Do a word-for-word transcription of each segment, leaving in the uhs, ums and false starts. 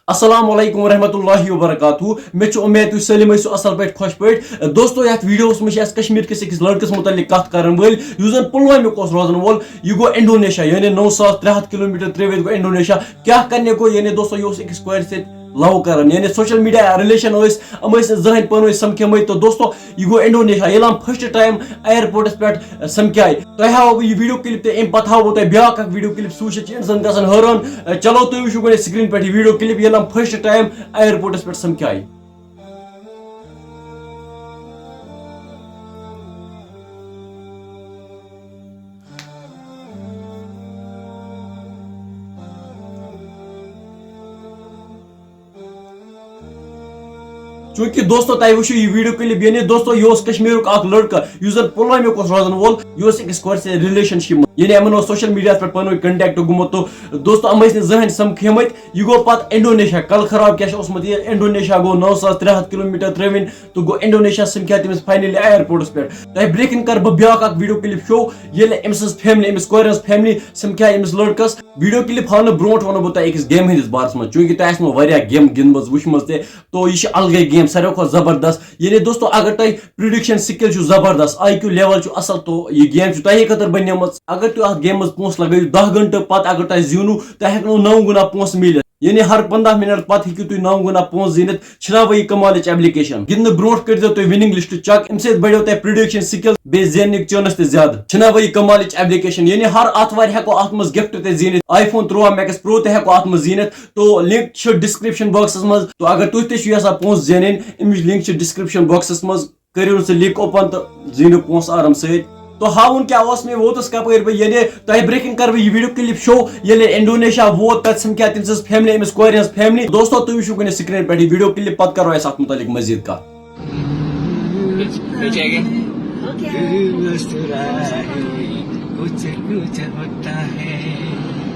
السلام علیکم ورحمۃ اللہ وبرکاتہ۔ مےٚ چھُ اُمید تُہۍ سٲلِم ٲسِو اَصٕل پٲٹھۍ، خۄش پٲٹھۍ۔ دوستو، یَتھ ویٖڈیوَس منٛز چھِ اَسہِ کشمیٖر کِس أکِس لٔڑکَس مُتعلِق کَتھ کَرَن وٲلۍ، یُس زَن پُلوٲمیُک اوس روزَن وول۔ یہِ گوٚو انڈونیشیا، یعنی نَو ساس ترٛےٚ ہَتھ کِلوٗ میٖٹر ترٛٲوِتھ گوٚو انڈونیشیا۔ کیٛاہ کَرنہِ گوٚو؟ یعنی دوستو، یہِ اوس أکِس کورِ سۭتۍ لَو کَران، یعنی سوشل میٖڈیا رِلیشَن ٲسۍ، یِم ٲسۍ نہٕ زٕہٕنۍ پانہٕ ؤنۍ سَمکھیمٕتۍ۔ تہٕ دوستو، یہِ گوٚو انڈونیشیا۔ ییٚلہِ یِم فٔسٹ ٹایم ایئرپورٹَس پٮ۪ٹھ سَمکھے، تۄہہِ ہاوو بہٕ یہِ ویٖڈیو کِلِپ تہٕ اَمہِ پَتہٕ ہاوو بہٕ تۄہہِ بیٛاکھ اَکھ ویٖڈیو کِلِپ، سُہ وٕچھِتھ چھِ اِنسان گژھان حٲران۔ چلو، تُہۍ وٕچھِو گۄڈٕنٮ۪تھ سکریٖن پٮ۪ٹھ یہِ ویٖڈیو کِلِپ، ییٚلہِ یِم فٔسٹ ٹایم ایئرپورٹَس پٮ۪ٹھ سَمکھے۔ چوٗنٛکہِ دوستو، تۄہہِ وٕچھِو یہِ ویٖڈیو کِلِپ، یعنی دوستو، یہِ اوس کشمیٖرُک اَکھ لٔڑکہٕ، یُس زَن پُلوامیُک اوس روزَن وول۔ یہِ اوس أکِس کورِ سۭتۍ رِلیشَنشِپہِ منٛز، یعنی یِمَن اوس سوشل میٖڈیاہَس پٮ۪ٹھ پَنُن کَنٹیکٹ گوٚمُت۔ تہٕ دوستو، یِم ٲسۍ نہٕ زٕہٕنۍ سَمکھیمٕتۍ۔ یہِ گوٚو پَتہٕ انڈونیشیا۔ کَلہٕ خراب کیٛاہ چھُ اوسمُت یہِ؟ انڈونیشیا گوٚو نَو ساس ترٛےٚ ہَتھ کِلوٗ میٖٹر ترٛٲوِنۍ تہٕ گوٚو انڈونیشیا سَمکھیو تٔمِس فاینٔلی ایئرپورٹَس پٮ۪ٹھ۔ تۄہہِ برٛونٛہہ کَنہِ کَرٕ بہٕ بیٛاکھ اَکھ ویٖڈیو کِلِپ شو، ییٚلہِ أمۍ سٕنٛز فیملی، أمِس کورِ ہٕنٛز فیملی سَمکھیو أمِس لٔڑکَس۔ ویٖڈیو کِلِپ ہاونہٕ برونٛٹھ وَنو بہٕ تۄہہِ أکِس گیمہِ ہٕنٛدِس بارَس منٛز، چوٗنٛکہِ تۄہہِ آسہِ نہٕ واریاہ گیم گِنٛدمٕژ، وٕچھمٕژ تہِ، تو یہِ چھِ الگٕے گیم، ساروی کھۄتہٕ زبردست۔ یعنی دوستو، اگر تۄہہِ پریڈکشن سکل چھُ زبردست، آی کیو لیول چھُ اصل، تو یہِ گیم چھُ تۄہے خٲطرٕ بنیمٕژ۔ اگر تُہۍ اتھ گیمہِ منٛز پونٛسہٕ لگٲیِو دَہ گٲنٛٹہٕ، پتہٕ اگر تۄہہِ زیوٗنوُ، تۄہہِ ہیٚکنو نَو گُنا پونٛسہٕ میٖلِتھ۔ یعنی ہر پنٛداہ منٹ پتہٕ ہیٚکِو تُہۍ نَو گُنا پونٛسہٕ زیٖنِتھ۔ چھِنہ وۄنۍ یہِ کمالٕچ application؟ گِنٛدنہٕ برونٛٹھ کٔرۍزیو تُہۍ winning list check، اَمہِ سۭتۍ بڑیو تۄہہِ prediction skill، بیٚیہِ زیننٕکۍ chance تہِ زیادٕ۔ چھِنہ وۄنۍ یہِ کمالٕچ application؟ یعنی ہر آتھوارِ ہیٚکو اتھ منٛز gift تہِ زیٖنِتھ، آی فون تُرٛواہ Max Pro تہِ ہیٚکو اتھ منٛز زیٖنِتھ۔ تو link چھِ description boxس منٛز۔ تو اگر تُہۍ تہِ چھِو یژھان پونٛسہٕ زینٕنۍ، اَمِچ link چھِ description boxس منٛز۔ کٔرِو سُہ link open تہٕ زیٖنِو پونٛسہٕ آرام سۭتۍ۔ تو ہاوُن کیٛاہ اوس مےٚ، ووتُس کپٲرۍ بہٕ، یعنی تۄہہِ برٛونٛہہ کِنۍ کَرٕ بہٕ یہِ ویٖڈیو کِلِپ شو، ییٚلہِ انڈونیشیا ووت، تَتہِ سَمکھیو تٔمۍ سٕنٛز فیملی، أمِس کورِ ہٕنٛز فیملی۔ دوستو، تُہۍ وٕچھِو کُنہِ سکریٖن پٮ۪ٹھ یہِ ویٖڈیو کِلِپ، پَتہٕ کَرو أسۍ اَتھ مُتعلِق مٔزیٖد کَتھ۔ بیٚیہِ چھِ اَکہِ۔ مسکرائے، کچھ کچھ ہوتا ہے،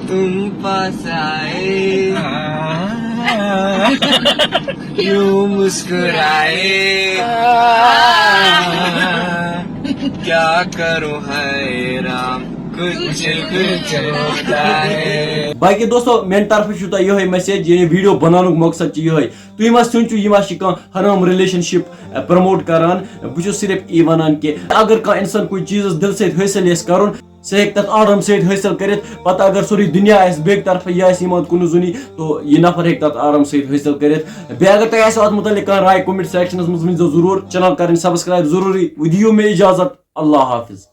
تم پاس آئے، یوں مسکرائے، کیا کروں حیران، کچھ کچھ ہوتا ہے۔ باقی دوستو، میانہِ طرفہٕ چھُ تۄہہِ یِہوٚے message، یعنی ویٖڈیو بناونُک مقصد چھُ یِہوٚے۔ تُہۍ ما سوٗنٛچِو، یہِ ما چھِ کانٛہہ حرام relationship، اَ، promote کران؟ بہٕ چھُس صرف یی وَنان کہِ اگر کانٛہہ اِنسان کُنہِ چیٖزَس دِلہٕ سۭتۍ حٲصِل یَژھِ کَرُن، سُہ ہیٚکہِ تَتھ آرام سۭتۍ حٲصِل کٔرِتھ۔ پَتہٕ اگر سورُے دُنیا آسہِ بیٚکہِ طرفہٕ، یہِ آسہِ ایٖمان کُنُے زوٚنٕے، تو یہِ نفر ہیٚکہِ تَتھ آرام سۭتۍ حٲصِل کٔرِتھ۔ بیٚیہِ اگر تۄہہِ آسیو اَتھ مُتعلِق کانٛہہ راے، comment sectionَس منٛز ؤنۍزیو ضروٗر۔ Channel کَرٕنۍ subscribe ضروٗری۔ وۄنۍ دِیِو مےٚ اِجازت۔ اللہ حافظ۔